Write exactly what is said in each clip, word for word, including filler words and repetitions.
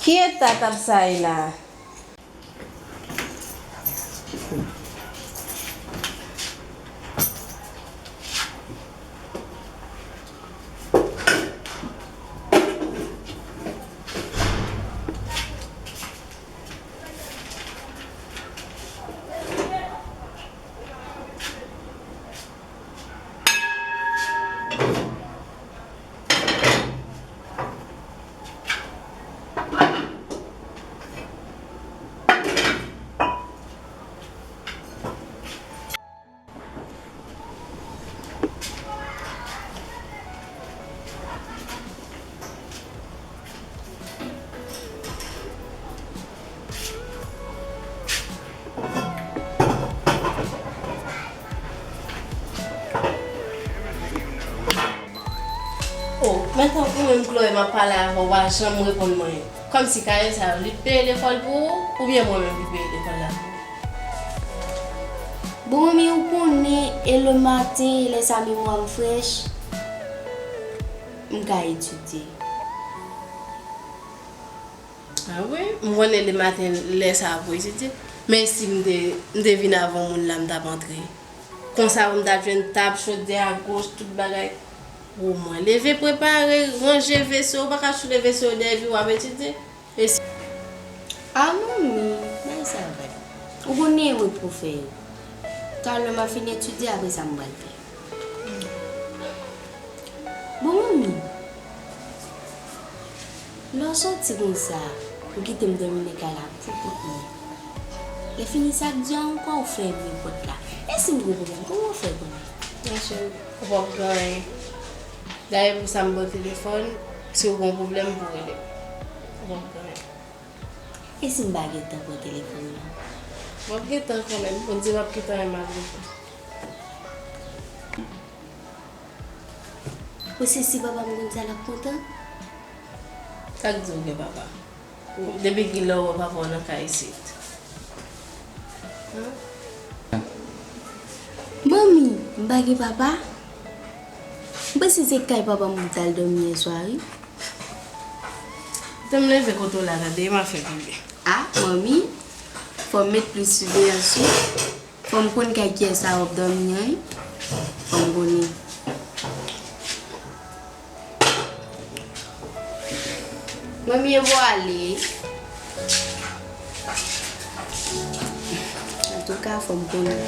Ki eta tab sa ye la? Oh, men tankou menm Chloé m ap pale avè w, w pa janm reponn mwen. Kòmsi kay sa yo, li t peye lekòl pou ou, oubyen mwen menm ki peye lekòl la pou ou? Bon, manmi, ou konnen, e le maten, lè sa memwa m frèch, m ka etidye. Ah wi, m konnen le maten, lè sa pou etidye. Men si m te, m te vin avan moun la, m t ap antre. Konsa, m t ap jwenn tab, chodyè a goch, tout bagay. Ou mwen leve, prepare, ranje veso, ou pa ka choule veso yo dèyè vi w ap etidye. E si... A manmi, bay sa vag. Ou konnen erè pou fè yo. Talè m ap fin etidye, apre sa m pral fè. Bon, manmi, lè w soti konsa, ou kite m dòmi nan kay la pou kont mwen. Lè fini sa k di a ankò, ou fèmen pòt la. E si m gen pwoblèm, kòman w fè konnen? Monchè, ou p ap gen anyen. Dayè, pou sa m ba w telefòn, si w gen yon pwoblèm, pou w rele m. Ou p ap gen anyen. E si m pa gen tan pran telefòn nan? W ap gen tan kanmenm. Bondye p ap kite anyen mal rive. Ou si si papa m konn sa l ap kontan? Sa k di w gen papa? Depi kilè w wè papa w nan kay isit? Manmi, m pa gen papa? M panse se kay papa m pou m t al dòmi yè swa, wi. Tan m leve kote w la, tande, m ap fè koube. A, manmi, fò m met plis siveyans, wi. Fò m konn kay kiyès sa w ap dòmi an, wi. Fò m konnen. Manmi, e bò ale. Antouka, fò m konnen.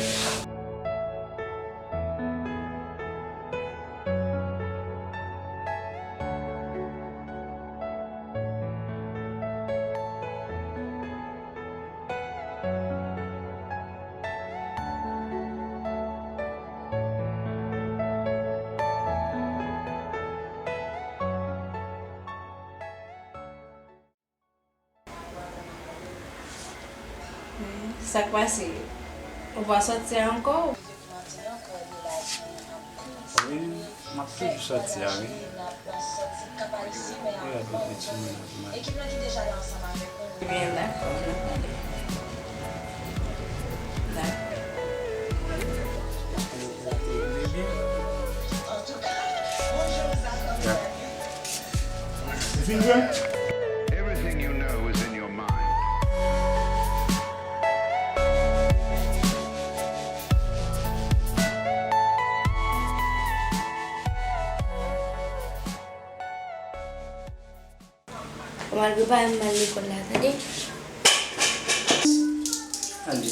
Sa k pase? Ou pa sòti ankò? Wi, m ap toujou sòti a, wi. Wi, a byen timoun ap mal. Byen, dakò, n ap gade. Dakò. Ou, ou, ou byen? Dakò. Ou fin pran? Everything you know is in your mind. Ou mal prepare m al lekòl la, tande? Tande.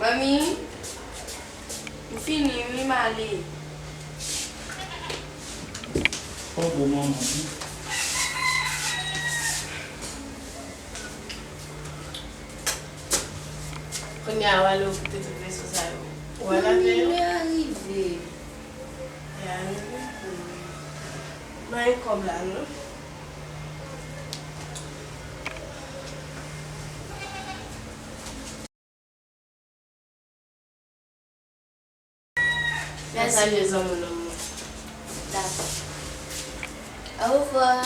Manmi, m fini wi, m ale. Fò bon manman wi. Kounye a w ale w kite tout veso sa yo. Ou al avè yo? Manmi, lè a rive. Lè a rive? Mwen kòb la non. Mèsi. Salye zanmi nonm mwen. Dakò. Au revoir.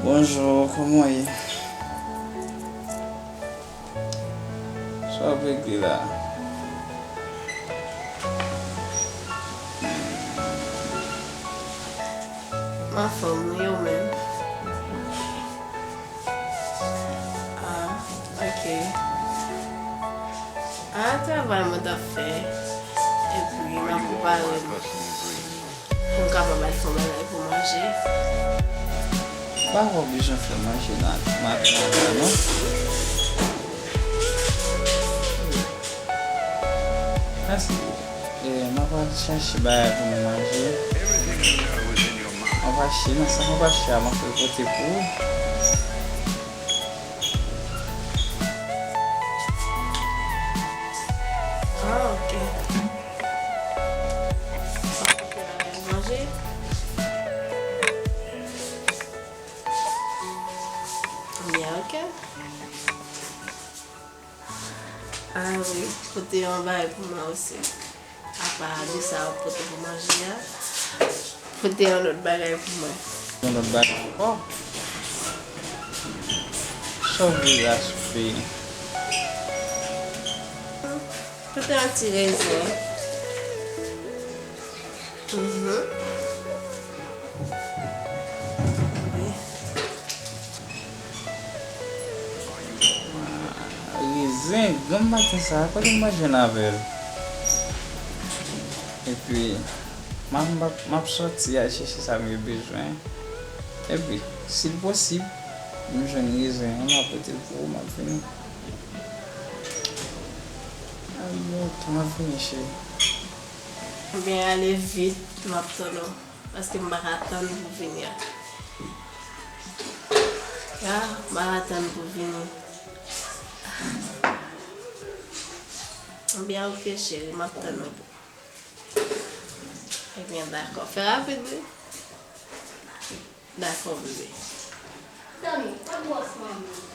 Bonjou, kòman w ye? Sa w ap regle la? M anfòm, wi, ou menm? Ah, ok. Ah, travay mwen t ap fè. Epi, m ap prepare m pou m kapab al fè yon bagay pou manje. M pa wè w bezwen fè manje nan maten an la, non. Mèsi. E, m ap al chèche bagay pou nou manje. M ap achte nan sa m ap achte a, m ap repote pou ou. Ah, ok. Manje. Byen, ok. Ah wi, pote yon bagay pou mwen osi. Apa de sa w pote pou manje a, pote yon lòt bagay pou mwen. Yon lòt bagay ankò? Sa w vle la, soupe? Pote yon ti rezen. Mhm. Wi. Rezen, granm maten sa a, kote m pral jwenn avè l? Epi, M ap, m ap, m ap sòti al chèche sa m yo bezwen. Epi, si l posib, m jwenn rezen an, m ap pote l pou ou, m ap vini. Al, m ap vini, cheri. Ebyen, ale vit, m ap tann ou. Paske m pa ka tann pou vini a. Ah, m pa ka tann pou vini. Ebyen, ok, cheri, m ap tann ou. Ebyen, dakò. Fè rapid, wi. Dakò, bebe. Tann, pa bwòs manmi.